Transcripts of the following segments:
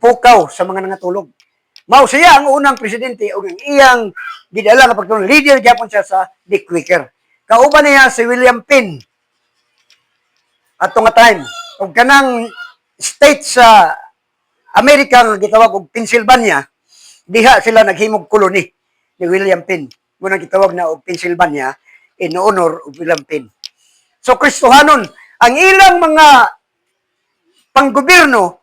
Nagpukaw sa mga nangatulog. Mao siya ang unang presidente ug ang iyang gidala nga pagtulong, leader gyapon siya sa The Quaker. Kauban niya si William Penn ato nga time. Ug kanang state sa Amerika nga gitawag og Pennsylvania, diha sila naghimog koloni ni William Penn. Mao nang gitawag na og Pennsylvania in honor of William Penn. So Kristohanon, ang ilang mga panggobyerno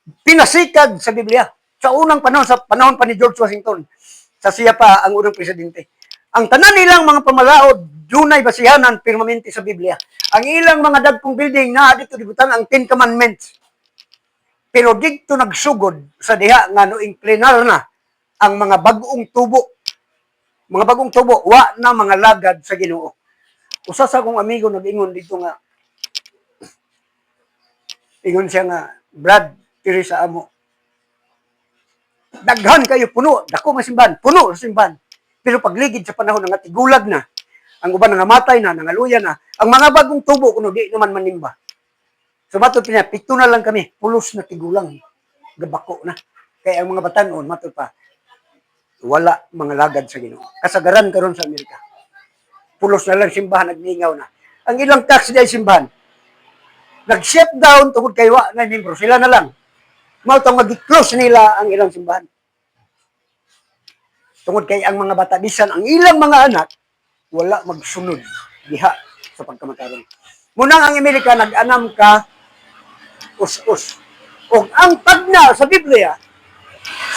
pinasikad sa Biblia. Sa unang panahon, sa panahon pa ni George Washington, sa siya pa ang unang presidente. Ang tanan nilang mga pamalaod, dunay basihanan pirmamente sa Biblia. Ang ilang mga dagkong building na dito gibutang ang Ten Commandments. Pero didto nagsugod sa diha nga no-inclinar na ang mga bag-ong tubo. Mga bagong tubo, wa na mga lagad sa Ginoo. Usa sa akong amigo nag-ingon dito nga, ingon siya nga, "Brad, diri sa amo. Daghan kayo, puno, dako nga simbahan, puno sa simbahan. Pero pagligid sa panahon nga tigulag na, ang uban nangamatay na, nangaluya na, ang mga bagong tubo kuno di naman manimba." So matod pa niya, "Pito na lang kami, pulos na tigulang, gabako na. Kaya ang mga batanon, matod pa, wala mga lagad sa Ginoo." Kasagaran karon sa Amerika. Pulos na lang simbahan, nagmingaw na. Ang ilang tax day simbahan, nag-shut down tungod kay wa na membro, sila na lang. Mao tong mag-close nila ang ilang simbahan. Tungod kay ang mga bata, bisan ang ilang mga anak, wala magsunod diha sa pagkamatarong. Munang ang Amerika nag-anam ka us-us. Og ang tagna sa Biblia,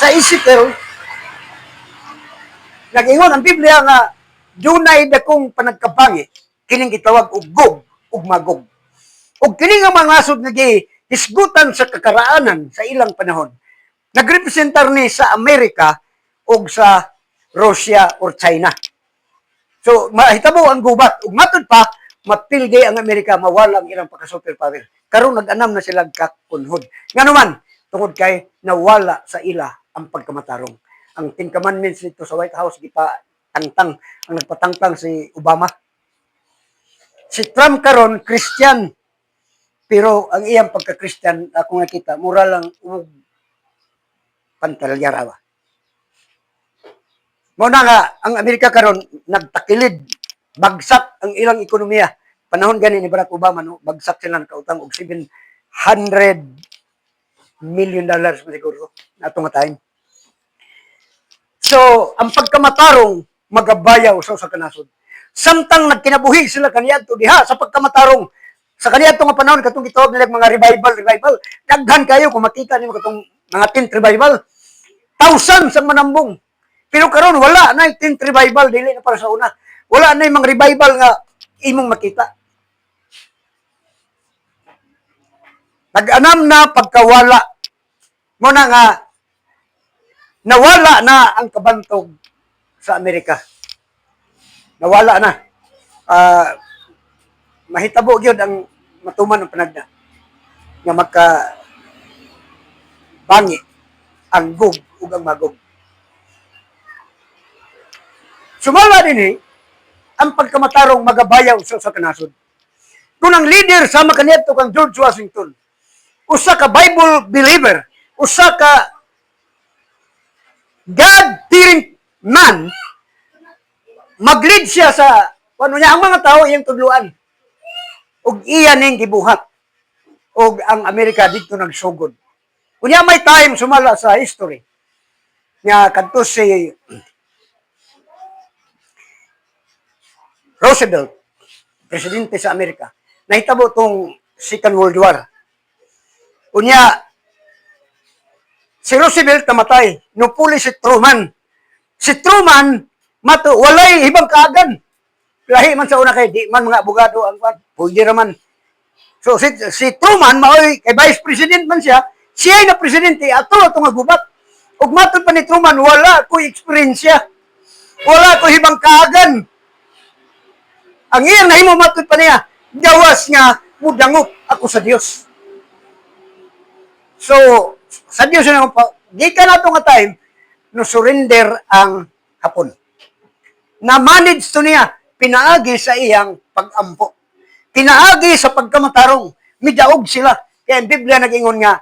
sa Ezekiel, nag-ingon ang Biblia nga dunay dakong panagkabangi kining gitawag og Gog ug Magog. Ug kini nga mga nasod nga hisgutan sa kakaraanan sa ilang panahon, nagrepresentar ni sa Amerika ug sa Russia or China. So mahitabo ang gubat ug matud pa mapildi ang Amerika, mawala ang ilang pagka-superpower. Karon nag-anam na sila kakunhod. Ngano man, tungod kay nawala sa ila ang pagkamatarong. Ang Ten Commandments dito sa White House gipa tangtang, ang nagpatangtang si Obama. Si Trump karon Christian, pero ang iyang pagka-Christian ako nakita mura lang og pantalya ra ba. Mao na nga ang Amerika karon nagtakilid, bagsak ang ilang ekonomiya. Panahon gani ni Barack Obama, no, bagsak sila, nakautang og $700 million siguro ato nga time. So, ang pagkamatarong magabayaw sa usa ka nasod. Samtang nagkinabuhi sila kaniadto diha sa pagkamatarong sa kaniadto nga panahon, katong gitawag nila mga revival, revival, daghan kayo kung makita nimo katong mga tent revival. Thousands ang manambong. Pero karon wala na yung tent revival, dili na para sa una. Wala na yung mga revival nga imong makita. Nag-anam na pagkawala. Mao na nga nawala na ang kabantog sa Amerika. Nawala na. Mahitabo gyud ang matuman ang panagna nga magka bangi ang Gog ug ang Magog. Sumala dinhi, ang pagkamatarong magabayaw sa usa ka nasod. Kung ang leader sama kaniadto kang George Washington, usa ka Bible believer, usa ka God-fearing man, mag-lead siya sa ano niya, ang mga tao iyang tudluan. Ug iya ning gibuhat. Ug ang Amerika didto nagsugod. Unya may time sumala sa history nga kadto si Roosevelt, presidente sa Amerika, nahitabo tong Second World War. Unya, si Roosevelt namatay, nupuli si Truman. Si Truman, mato, walay ibang kaagan. Lahi man sa una kay di man mga abogado ang kwan, pwede raman. So si Truman maoy kay vice president man siya, siya na presidente ato ato nga gubat. Ug matod pa ni Truman, "Wala ko'y eksperyensya. Wala ko'y ibang kaagan." Ang iyang nahimo, matod pa niya, "Gawas nga mudangop ako sa Dios." So, sa Dios na pa, gikan nato nga time, no surrender ang Hapon. Na-manage to niya, pinaagi sa iyang pag-ampo. Pinaagi sa pagkamatarong, midaog sila. Kaya ang Biblia nag-ingon nga,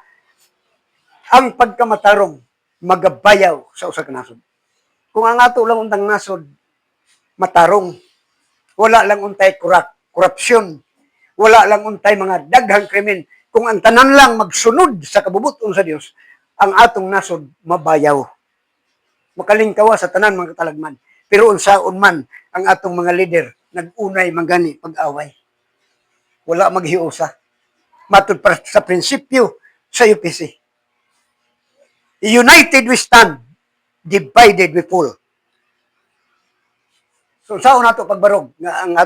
Ang pagkamatarong magabayaw sa usa ka nasod. Kung ang ato lang untang nasod matarong, wala lang untay korupsyon, wala lang untay mga daghang krimen, kung ang tanan lang magsunod sa kabubuton sa Dios, ang atong nasod mabayaw. Makalingkawa sa tanan, mga katalagman. Pero unsaon man ang atong mga leader, nag-unay man gani pag-away. Wala maghiusa. Matud pa sa prinsipyo sa UPC. United we stand, divided we fall. So, unsaon nato pagbarog nga ang